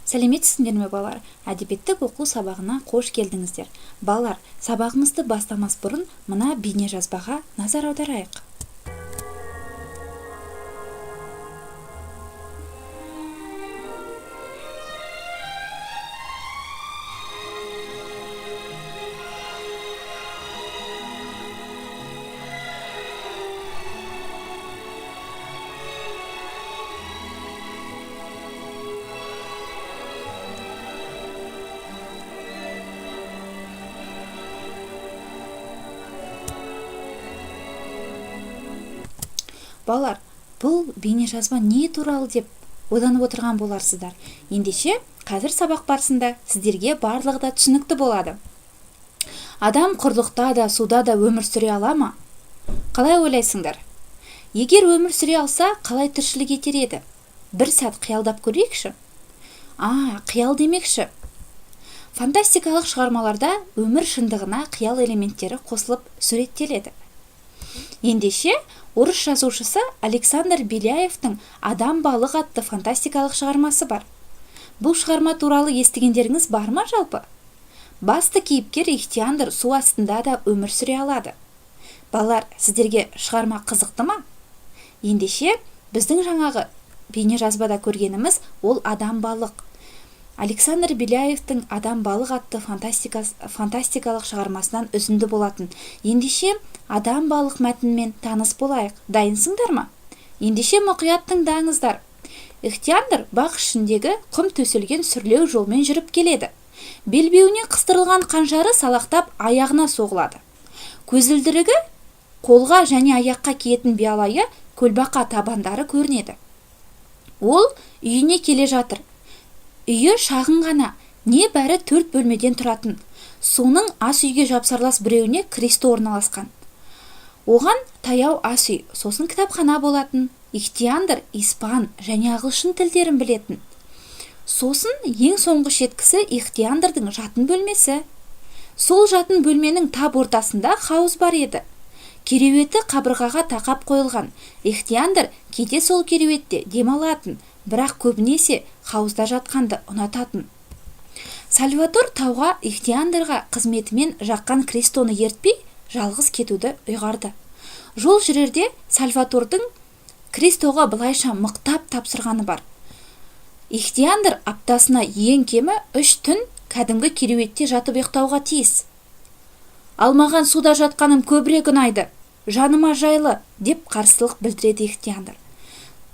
Сәлеметсіңдер ме, балалар? Әдебиеттік оқу сабағына қош келдіңіздер. Балалар, сабағымызды бастамас бұрын мына бейнежазбаға назар аударайық. Балалар, бұл бейнежазба не туралы деп ойланып отырған боларсыздар. Ендеше, қазір сабақ барысында сіздерге барлығы да түсінікті болады. Адам құрлықта да, суда да өмір сүре ала ма? Қалай ойлайсыңдар? Егер өмір сүре алса, қалай тіршілік етер еді? Бір сәт қиялдап көрейікші. Қиял демекші. Фантастикалық шығармаларда өмір шындығына қиял элементтері қосылып суреттеледі. Ендеше, орыс жазушысы Александр Беляевтің «Адам балық» атты фантастикалық шығармасы бар. Бұл шығарма туралы естігендеріңіз бар ма жалпы? Басты кейіпкер Ихтиандр су астында да өмір сүре алады. Балалар, сіздерге шығарма қызықты ма? Ендеше, біздің жаңағы бейнежазбада көргеніміз ол адам балық. Александр Беляевтің «Адам балық» атты фантастикалық шығармасынан үзінді болатын. Ендеше, адам балық мәтінімен таныс болайық. Дайынсыңдар ма? Ендеше мұқият тыңдаңыздар. Ихтиандр бақ ішіндегі құм төселген сүрлеу жолмен жүріп келеді. Белбеуіне қыстырылған қанжары салақтап аяғына соғылады. Көзілдірігі, қолға және аяққа киетін биялайы, көлбақа табандары көрінеді. Ол үйіне келе жатыр. Үйі шағын ғана, не бәрі 4 бөлмеден тұратын. Соның ас үйге жапсарлас біреуіне Кристо орналасқан. Оған таяу ас үй, сосын кітапхана болатын. Ихтиандр испан және ағылшын тілдерін білетін. Сосын ең соңғы шеткісі Ихтиандрдың жатын бөлмесі. Сол жатын бөлменің тап ортасында хауыз бар еді. Кереуеті қабырғаға тақап қойылған. Ихтиандр кейде сол кереуетте демалатын, бірақ көбінесе хауызда жатқанды ұнататын. Сальвадор тауға Ихтиандрға қызметімен жаққан Кристоны ертпей, жалғыз кетуді ұйғарды. Жол жүрерде Сальвадордың Кристоға былайша мықтап тапсырғаны бар. Ихтиандр аптасына ең кемі 3 түн кәдімгі кереуетте жатып ұйықтауға тиіс. Ал маған суда жатқаным көбірек ұнайды, жаныма жайлы, деп қарсылық білдіреді Ихтиандр.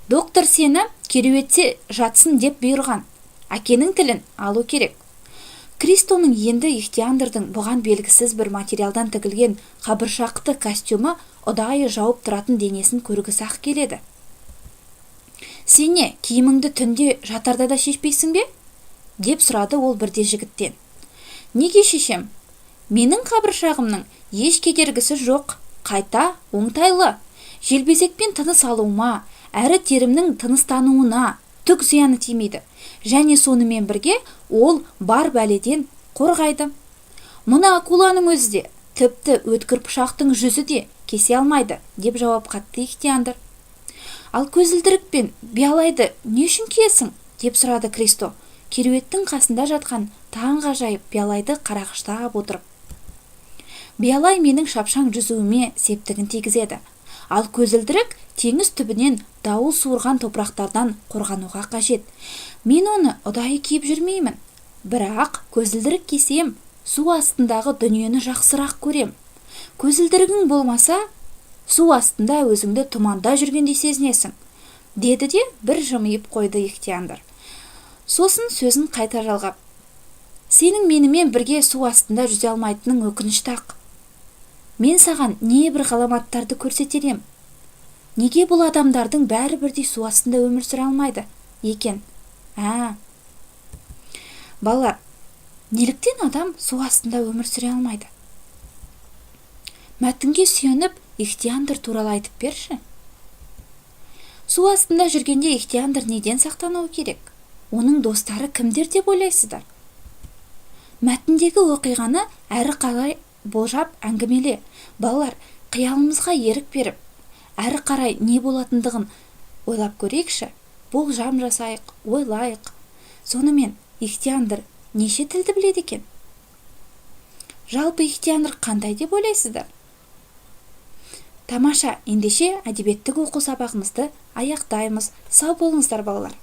Доктор сені кереуетте жатсын деп бұйырған. Әкенің тілін алу керек. Кристоның енді Ихтиандрдың бұған белгісіз бір материалдан тігілген қабыршақты костюмі ұдайы жауып тұратын денесін көргісі-ақ келеді. Сен не, киіміңді түнде жатарда да шешпейсің бе? Деп сұрады ол бірде жігіттен. Неге шешем? Менің қабыршағымның еш кедергісі жоқ, қайта оңтайлы. Желбезекпен тыныс алуыма, әрі терімнің тыныстануына түк зияны тимейді. Және сонымен бірге ол бар бәледен қорғайды. Мұны акуланың өзі де, тіпті өткір пышақтың жүзі де кесе алмайды, деп жауап қатты Ихтиандр. Ал көзілдірік пен биялайды не үшін киесің? Деп сұрады Кристо, кереуеттің қасында жатқан таңғажайып биялайды қарағыштап отырып. Биялай менің шапшаң жүзуіме септігін тигізеді. Ал көзілдірік теңіз түбінен дауыл суырған топырақтардан қорғануға қажет. Мен оны ұдайы киіп жүрмеймін. Бірақ көзілдірік кисем, су астындағы дүниені жақсырақ көрем. Көзілдірігің болмаса, су астында өзіңді тұманда жүргендей сезінесің, деді де бір жымиып қойды Ихтиандр. Сосын сөзін қайта жалғап, сенің менімен бірге су астында жүзе алмайтының өкінішті-ақ. Мен саған не бір ғаламаттарды көрсетер ем. Неге бұл адамдардың бәрі бірдей су астында өмір сүре алмайды екен? Балалар, неліктен адам су астында өмір сүре алмайды? Мәтінге сүйеніп, Ихтиандр туралы айтып берші. Су астында жүргенде Ихтиандр неден сақтануы керек? Оның достары кімдер деп ойлайсыздар? Мәтіндегі оқиғаны әрі қарай болжап әңгімеле. Балалар, қиялымызға ерік беріп, әрі қарай не болатындығын ойлап көрейікші. Болжам жасайық, ойлайық. Сонымен Ихтиандр неше тілді біледі екен? Жалпы, Ихтиандр қандай деп ойлайсыздар? Тамаша! Ендеше, әдебиеттік оқу сабағымызды аяқтаймыз. Сау болыңыздар, балалар!